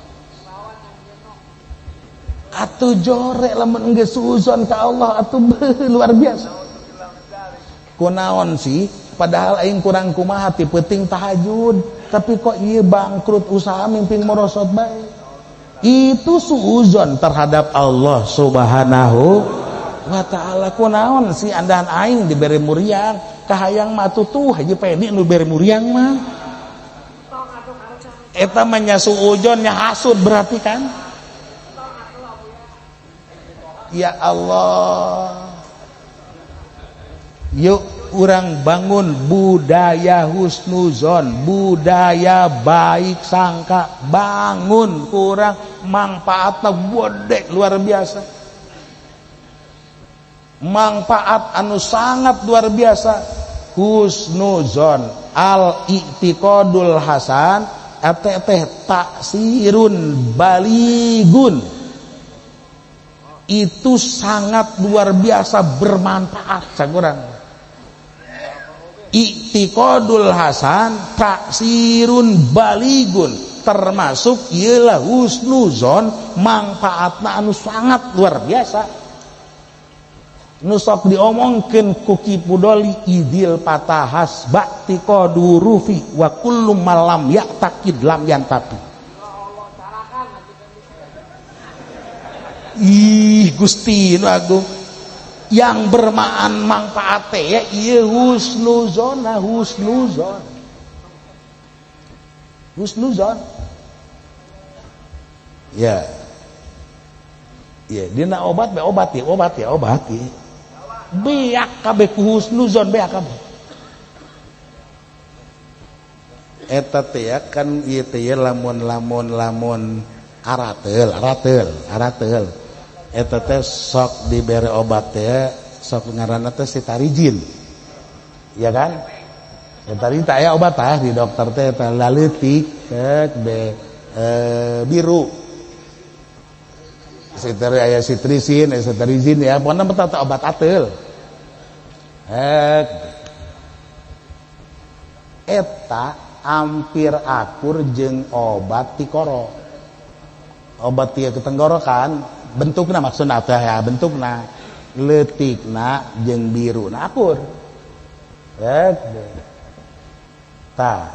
[SPEAKER 1] Atuh jorek lamun geus suuzon ka Allah atuh luar biasa. Kunaon sih? Padahal aing kurang kumaha ti peuting tahajud, tapi kok ieu bangkrut usaha mimping morosot bae. Itu suuzon terhadap Allah Subhanahu wa taala. Kunaon sih andahan aing dibere muriang, kahayang mah tuh Haji Pendi nu bere muriang mah. Eta mah nya suuzon nya hasud berarti kan. Ya Allah, yuk urang bangun budaya husnuzon, budaya baik sangka, bangun kurang manfaatna gede luar biasa, manfaat anu sangat luar biasa. Husnuzon al i'tiqadul hasan teh taksirun baligun, itu sangat luar biasa bermanfaat cagurang. I'tiqadul hasan taksirun baligun termasuk ialah husnuzon, manfaatna anu sangat luar biasa. Nu sok diomongkeun ku Ki Pudoli idil patahas ba'tiqadu rufi wa kullu malam ya'taqid lam yantafi. Ih Gusti nu agung yang bermaan manfaat teh ya ieu husnuzon, husnuzon, husnuzon. Ya. Ya dina obat be obat ya, obat ya, obat ya. Beak kabeh ku husnuzon beak kabeh. Eta teh ya kan ieu teh lamun-lamun lamun arateul, arateul, arateul. Eta teh sok dibere obat teh sok ngaranna teh sitarijin. Ya kan? Sitarijin teh aya obat tah di dokter teh eta laleutik teh be biru. Sitari aya sitrisin, aya sitarizin ya, pokona mah teh obat ateul. Eta hampir akur jeung obat tikoro. Obat tieu ke tenggorokan bentukna maksudna teh ya bentukna leutikna jeung biruna akur. Tah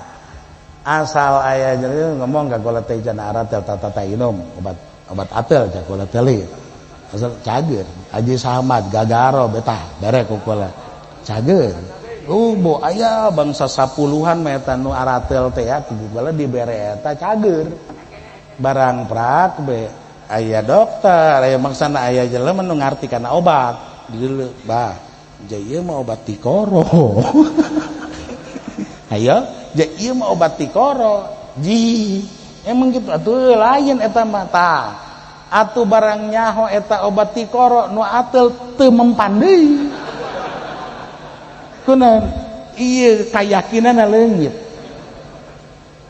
[SPEAKER 1] asal aya ngomong ka gola teh jana aratel tata inum obat obat atel jagola teli asal cager Haji Samad gagaro betah bere ku kula cager Oh, bo aya bangsa 10-an mah eta nu aratel teh ya ku bala dibere eta cager. Barang prak be aya dokter, aya maksana aya jelema nu ngarti kana obat. Dideuleu, bah, ieu mah obat tikoro. Ayo, ieu mah obat tikoro. Ji, emang gitu atuh lain eta mah tah. Atuh barang nyaho eta obat tikoro nu atel teu mempan deui. Kunaon? Ieu kayakinanna leungit.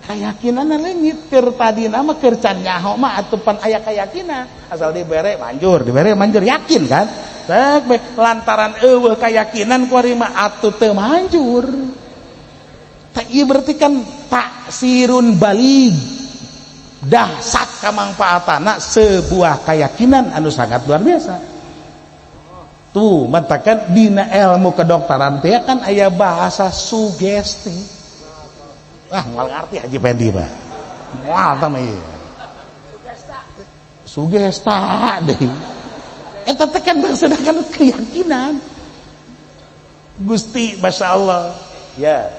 [SPEAKER 1] Kayakinanna leungit keur tadina mah keur can nyaho mah atuh pan aya kayakinan. Asal dibere manjur yakin kan? Cek be lantaran eueuh kayakinan kuari mah atuh teu manjur. Tah ieu berarti kan taksirun balig. Dahsat kamangpaatana sebuah keyakinan anu sangat luar biasa. Tuh matakan dina ilmu kedokteran teh kan aya bahasa sugesti. Wah, moal ngarti Haji Pendi mah. Moal tah mah ieu. Sugesta deui. Eta teh kan sedangkan keyakinan. Gusti masyaallah. Ya.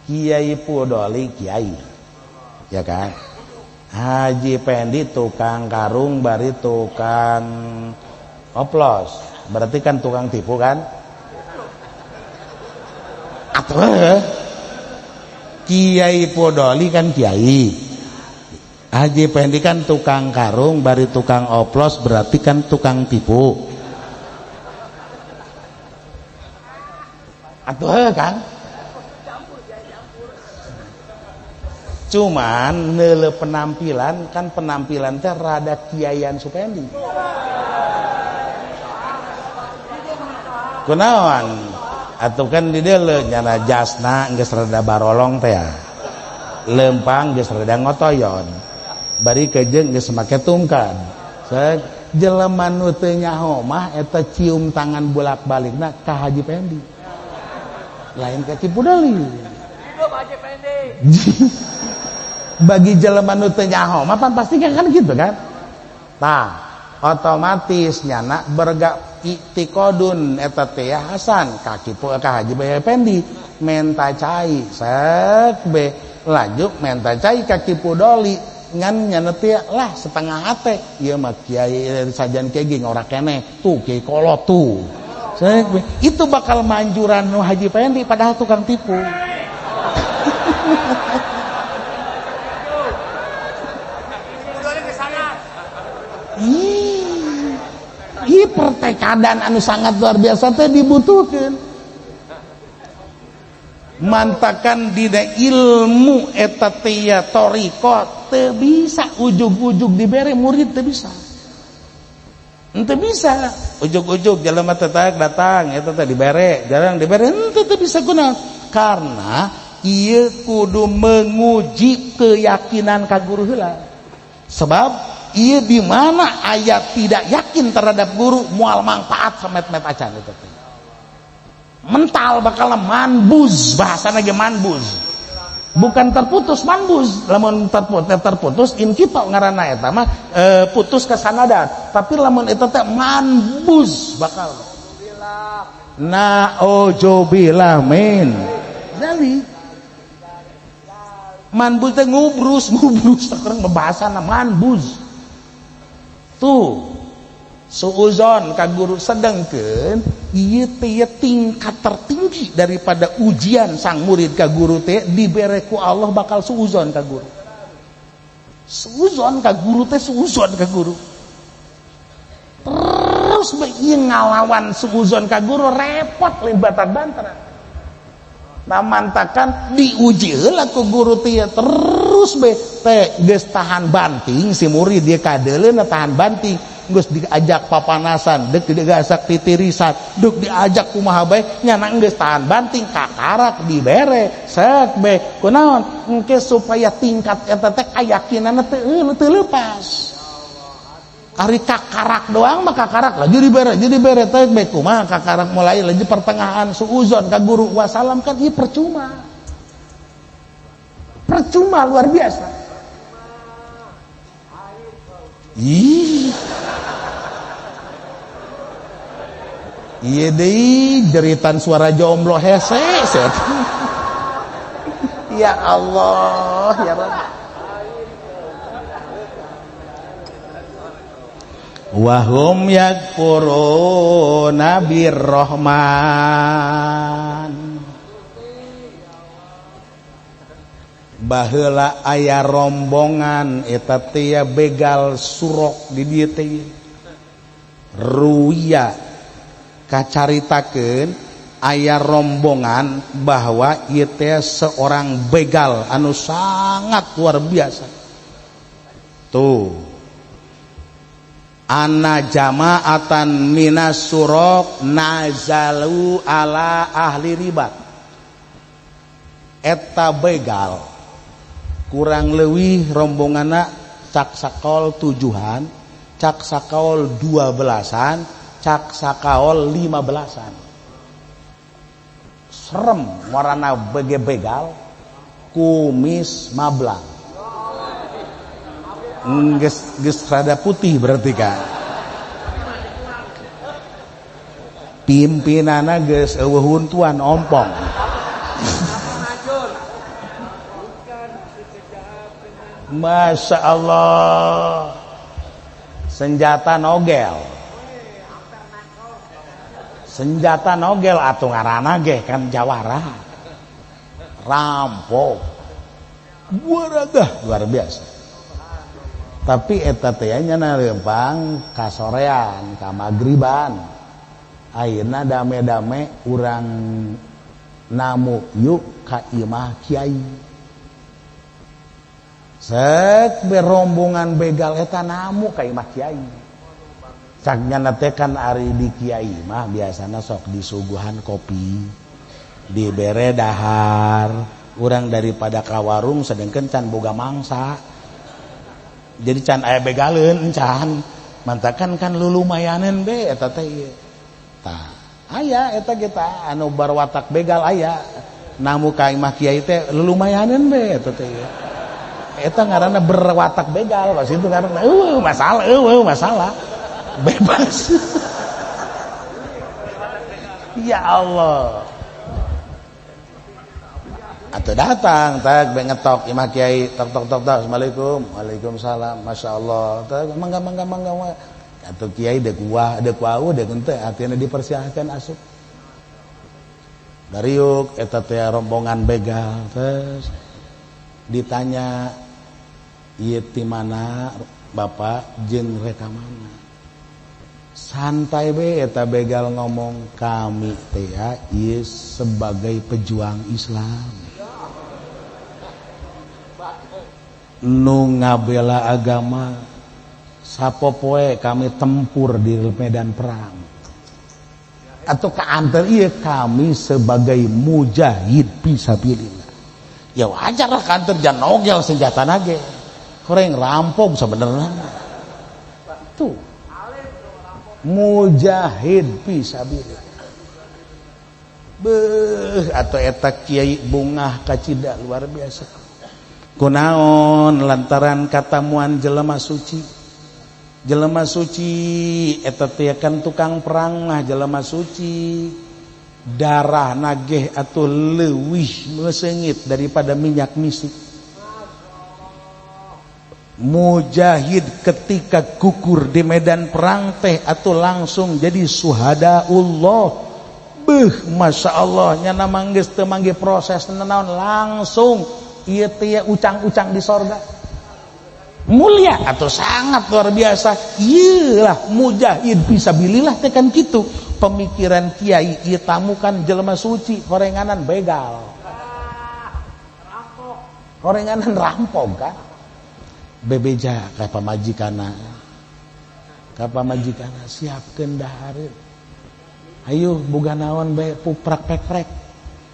[SPEAKER 1] Kiai Pudoli kiai. Ya kan? Haji Pendi tukang karung bari tukang oplos. Berarti kan tukang tipu kan? Atuh Kiai Pudoli kan kiai. Haji Pendi kan tukang karung bari tukang oplos, berarti kan tukang tipu. Atuh kan? Cuman neule penampilan kan penampilan teh rada kiaian Supendi. Kunaon? Atuh kan di dieu nyana jasna geus rada barolong teh ya. Lempang geus rada ngotoyon. Bari kejeung geus make tungkad. Sek jelema nu teu nyaho mah eta cium tangan bolak-balikna ka Haji Pendi. Lain ka Cipudali.
[SPEAKER 2] Hidup Haji Pendi.
[SPEAKER 1] Bagi jelema nu teu nyaho mah pan pasti kan gitu kan. Tah, otomatis nyana bergak i'tiqadun eta teh Hasan ka kitu ka Haji Pendi menta cai sek be lanjut menta cai ka Ki Pudoli ngan nyana teh lah setengah hate ieu mah kiai sajan kiai ge ngora keneh tuh kiai kolot tuh sek be itu bakal manjuran nu Haji Pendi padahal tukang tipu. Ih, pertekadan anu sangat luar biasa teh dibutuhkan. Mantakan dina ilmu eta teh ya thariqah teu bisa ujug-ujug dibere murid teu bisa. Henteu bisa ujug-ujug jelema teh datang eta teh dibere, jarang dibere henteu teu bisa kunaon. Karena ieu kudu menguji keyakinan ka guru heula. Sebab ieu di mana ayat tidak yakin terhadap guru moal manfaat samet-met acan eta teh. Mental bakal manbuz, bahasana ge manbuz. Bukan terputus, manbuz. Lamun terputus inkito ngaranna eta mah putus kesanadan. Tapi lamun eta teh manbuz bakal. Na'udzubillah min. Zalik. Manbuz teh ngubrus, ngubrus teh bahasana manbuz. Tuh suuzon ka guru sedengkeun ieu teh tingkat tertinggi daripada ujian sang murid ka guru teh dibere ku Allah bakal suuzon ka guru. Suuzon ka guru teh suuzon ka guru. Terus bae ieu ngalawan suuzon ka guru repot lain batar-bantar. Nah mantakan diuji heula ku guru teh terus be teh geus tahan banting si murid dia kadeuleuna tahan banting geus diajak papanasan deuk digasak titirisan deuk diajak kumaha bae nyana geus tahan banting kakarak dibere sek be kunaon engke supaya tingkat eta teh kayakinanna teu leupas. Ari kakarak doang mah kakarak lagi dibere teh be kumaha kakarak mulai lagi pertengahan suuzon ka guru wasalam kan ieu percuma. Percuma luar biasa. Ih. Ieu deui jeritan suara jomblo hese set. Ya Allah ya Rabb. Wahum yakfuruna birrahman. Baheula aya rombongan eta teh begal surok di dieu teh. Ruya kacaritakeun aya rombongan bahwa ieu teh seorang begal anu sangat luar biasa. Tuh. Anna jama'atan minas surok nazalu ala ahli ribat. Eta begal kurang leuwih rombonganna cak sakaol 7-an, cak sakaol 12-an, cak sakaol 15-an. Serem warna bege begal, kumis mablang. Geus geus rada putih berarti kan. Pimpinanna geus eueuh huntuan ompong. Masya Allah, senjata nogel, senjata nogel atau ngarana ge kan jawara, rampok, waragah luar biasa. Tapi eta teh nya lempang kasorean, ka magriban, ayeuna dame-dame urang namu yuk ka imah kiai. Sek berombongan begal eta namu ka imah kiai. Cak nyana teh kan ari di kiai mah biasana sok disuguhan kopi, dibere dahar, urang daripada ka warung sedengkeun can boga mangsa. Jadi can aya begaleun can, mantakan kan lulumayaneun be eta teh ieu. Tah, aya eta kita anu barwatak begal aya namu ka imah kiai teh lulumayaneun be eta teh ieu. Eta ngaranna berwatak begal pas itu ngaranna eueuh masalah, eueuh masalah. Bebas. Ya Allah. Atau datang tak ngetok imah kiai tok tok tok tok, assalamualaikum, waalaikumsalam, masyaallah. Tak mangga mangga mangga. Atau kiai deuk kuah, deuk wau, deuk henteu artinya dipersilahkan asup. Dariuk eta teh rombongan begal terus ditanya ieu ti mana bapak jeung reka mana. Santai be eta begal ngomong kami teh ya ieu sebagai pejuang Islam. Nu ngabela agama sapopoe kami tempur di medan perang. Atau kaanter ieu kami sebagai mujahid fisabilillah. Ya wajar lah kantor jangan nogel senjata nage. Koreng rampok sebenarnya. Tuh. Mujahid fisabilillah. Beuh atau eta kiai bungah kacida luar biasa. Kunaon lantaran katamuan jelema suci. Jelema suci eta teh kan tukang perang mah jelema suci. Darah nageh atau leuwih meusengit daripada minyak misik. Mujahid ketika gugur di medan perang teh atau langsung jadi suhadaullah. Beuh masya Allah nyana manggeus teu manggih proses naon langsung ieu teh ucang-ucang di sorga. Mulia atau sangat luar biasa. Ieu lah mujahid fisabilillah teh kan kitu. Pemikiran kiai ieu tamu kan jelema suci korenganan begal. Korenganan rampok kan. Bebeja ka pamajikanna. Ka pamajikanna siapkeun dahareun. Ayo boga naon bae puprak pek-prek.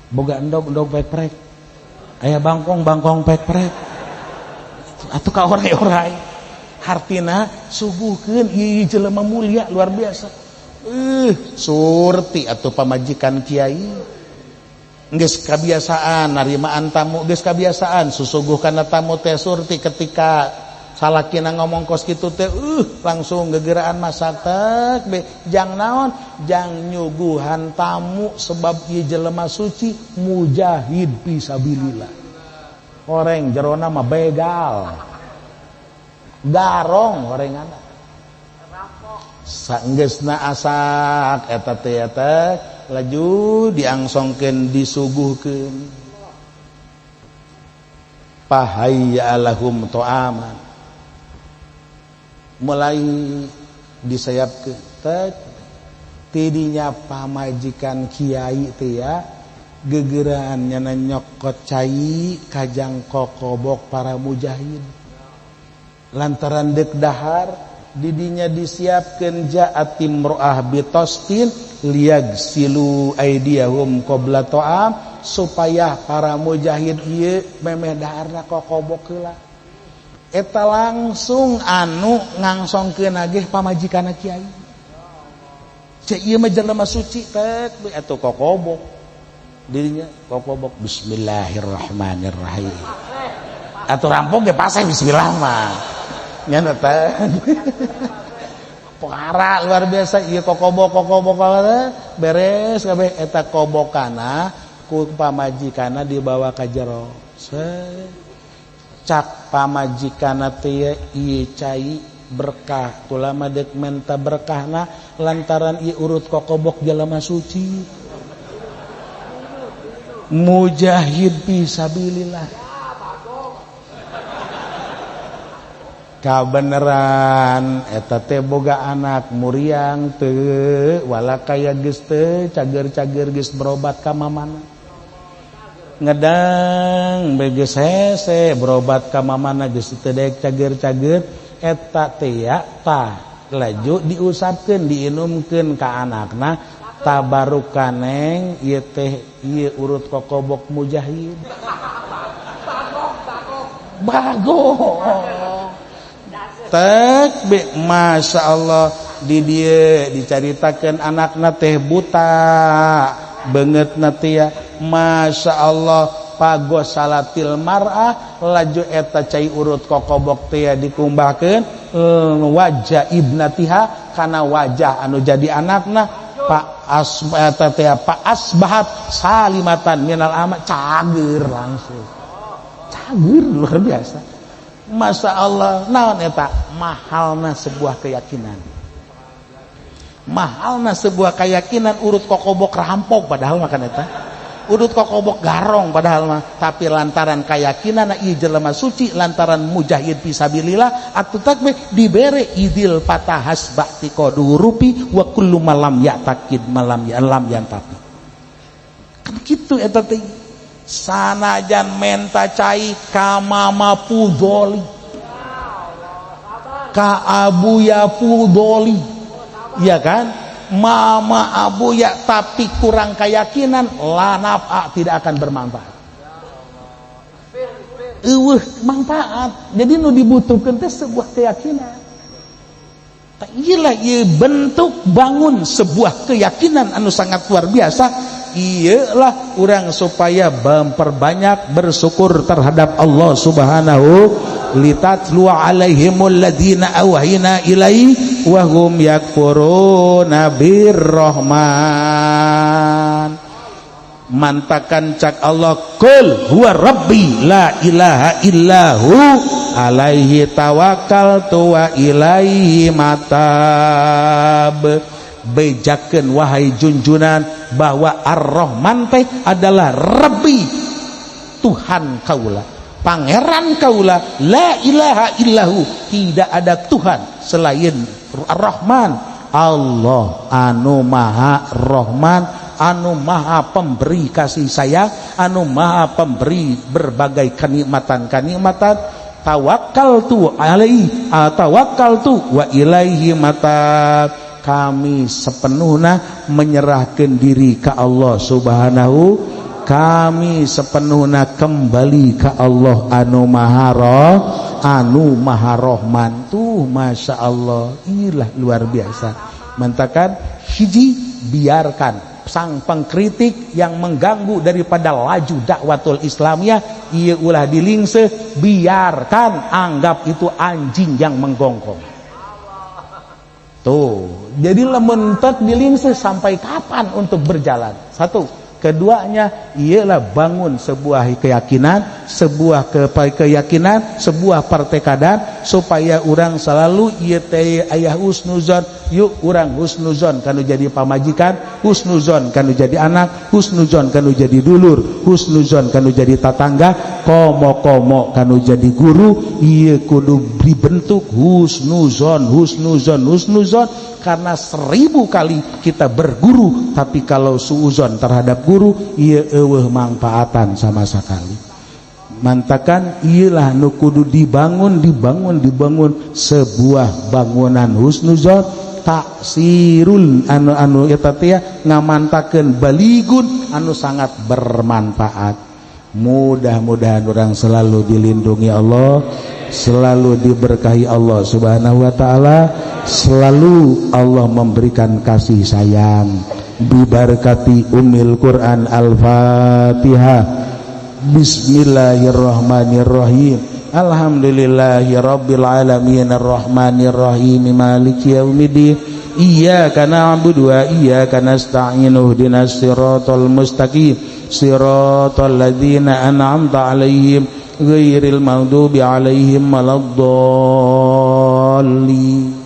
[SPEAKER 1] Boga endog-endog pek-prek. Aya bangkong-bangkong pek-prek. Atuh ka orai-orai. Hartina suguhkeun ieu jelema mulia luar biasa. Surti atau pamajikan kiai geus kabiasaan narimaan tamu geus kabiasaan susuguh kana tamu teh surti ketika Salakina ngomong kos kitu teh langsung gegeraan masak tek be jang naon jang nyuguhan tamu sebab ieu jelema suci mujahid fisabilillah. Horeng jerona mah begal. Garong horenganna. Sanggeusna asak eta teh eta laju diangsongkeun disuguhkeun. Pahayya lahum ta'aman. Mulai disayapkeun tek tidinya pamajikan kiai teh ya gegeraan nyana nyokot cai kajang kokobok para mujahid lantaran dek dahar didinya disiapkeun ja'at imro'ah bitostin liyagsilu aydiyahum qabla ta'am supaya para mujahid ieu memeh daharna kokobok heula. Eta langsung anu ngangsongkeun nagih pamajikanna kiai. Cek ieu mah jelema suci tek atuh kokobok. Dirinya kokobok bismillahirrahmanirrahim. Atuh rampung ge paseh bismillah mah. Nya teh. Perkara luar biasa ieu kokobok kokobok beres kabeh eta kobokana ku pamajikanna dibawa ka jero. Cak pamajikanna teh ieu cai berkah kula mah deuk menta berkahna lantaran ieu urut kokobok jelema suci mujahid fisabilillah. Kabeneran eta teh boga anak muriang teu wala kaya geus teu cager-cager geus berobat ka mamana ngedang beges hese berobat ka mamana geus teu daek cager-cager eta teh ya tah laju diusapkeun diinumkeun ka anakna tabarukaneng ieu teh ieu urut kokobok mujahid bagong tek be masya Allah di dieu dicaritakeun anakna teh buta beungeutna teh ya masya Allah pagos salatil mar'ah laju eta cai urut kokobok teh dikumbahkeun wajah ibnatiha kana wajah anu jadi anakna pak asbata teh pak asbahat salimatan minal ama cager langsung cager luar biasa. Masya Allah naon eta mahalna sebuah keyakinan, mahalna sebuah keyakinan urut kokobok rampok padahal makan eta urut kokobok garong padahal mah tapi lantaran keyakinan ieu jelema suci lantaran mujahid fisabilillah atuh takbir dibere idil patahas bakti qadurupi wa kullu malam ya'taqid malam ya lam yantafi kan kitu eta teh sanajan menta cai ka mama pudoli ka abuya pudoli ya kan mama abuya tapi kurang keyakinan la naf'a tidak akan bermanfaat. Eueuh manfaat. Jadi nu dibutuhkeun teh sebuah keyakinan. Tah ieu ieu bentuk bangun sebuah keyakinan anu sangat luar biasa. Ieu lah urang supaya memperbanyak bersyukur terhadap Allah Subhanahu litatlu alaihimul ladina awhayna ilaihi wa hum yakfuruna birrahman. Mantakan cak Allah kul huwa rabbi la ilaha illahu alaihi tawakkaltu wa ilaihi matab. Bejakeun wahai junjunan bahwa Ar-Rahman teh adalah Rabbi Tuhan kaula, Pangeran kaula, la ilaha illahu, tidak ada Tuhan selain Ar-Rahman, Allah anu Maha Rahman, anu Maha Pemberi kasih sayang, anu Maha Pemberi berbagai kenikmatan-kenikmatan. Tawakkaltu alaihi, tawakkaltu wa ilaihi matab. Kami sepenuhnya menyerahkan diri ke Allah Subhanahu, kami sepenuhnya kembali ke Allah anu Maha anu Maha Rahman. Tuh Masya Allah, inilah luar biasa. Mentakan hiji, biarkan sang pengkritik yang mengganggu daripada laju dakwatul Islamiyah Ieu ulah dilingse, biarkan, anggap itu anjing yang menggonggong. Tuh, jadi lamun tek dilingse, sampai kapan untuk berjalan? Satu. Keduanya ialah bangun sebuah keyakinan, sebuah keyakinan, sebuah pertekadan supaya orang selalu ieu teh aya husnuzon. Yuk, urang husnuzon kanu jadi pamajikan, husnuzon kanu jadi anak, husnuzon kanu jadi dulur, husnuzon kanu jadi tatangga, komo-komo kanu jadi guru. Ieu kudu dibentuk husnuzon, husnuzon, husnuzon, karena 1000 kali kita berguru, tapi kalau suuzon terhadap guru, ieu euweuh manfaatan sama sekali. Mantakan ialah nu kudu dibangun, dibangun, dibangun sebuah bangunan husnuzon, taksirul anu anu eta teh ngamantakeun baligun anu sangat bermanfaat. Mudah-mudahan orang selalu dilindungi Allah, selalu diberkahi Allah Subhanahu wa taala, selalu Allah memberikan kasih sayang. Bibarkati Ummil Quran. Al-Fatihah. Bismillahirrahmanirrahim. Alhamdulillahi rabbil alamin, arrahmanir rahim, maliki yaumiddin. Iyyaka na'budu wa iyyaka nasta'in, ihdinas siratal mustaqim, siratal ladzina an'amta 'alaihim, ghairil maghdubi 'alaihim waladdallin.